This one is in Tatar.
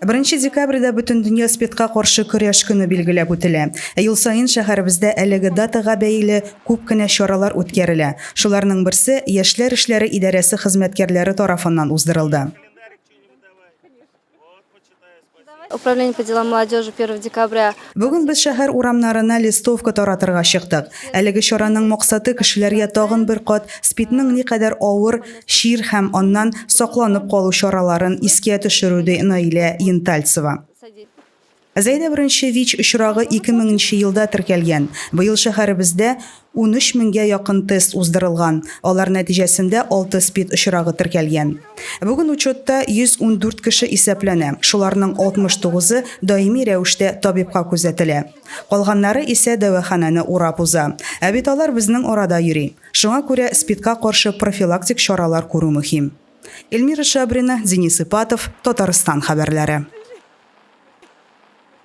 Беренче декабрьдә Бөтендөнья СПИДка каршы көрәш көне билгеләп үтелә. Ел саен шәһәребездә әлеге датага бәйле күп кенә чаралар үткәрелә. Шуларның берсе Яшьләр эшләре идарәсе хезмәткәрләре тарафыннан уздырылды. Управление по делам молодежи 1 декабря. Бүген без шәһәр урамнарына листовка таратырга чыктык. Әлеге чараның максаты кешеләргә тагын бер кат СПИДның никадәр авыр чир һәм аннан сакланып калу чараларын искә төшерү, ди Наилә Ентальцева. Зәйдә беренче ВИЧ очрагы 2000 нче елда теркәлгән. Быел шәһәребездә 13 меңгә якын тест уздырылган, алар нәтиҗәсендә алты СПИД очрагы теркәлгән. Бүген учетта 114 кеше исәпләнә, шуларның 69-ы даими рәвештә табибка күзәтелә. Калганнары исә дәваханәне урап уза. Ә бит алар безнең арада йөри. Шуңа күрә СПИДка каршы профилактик чаралар күрү мөһим. Эльмира Шабрина, Денис Ипатов, Татарстан хәбәрләре.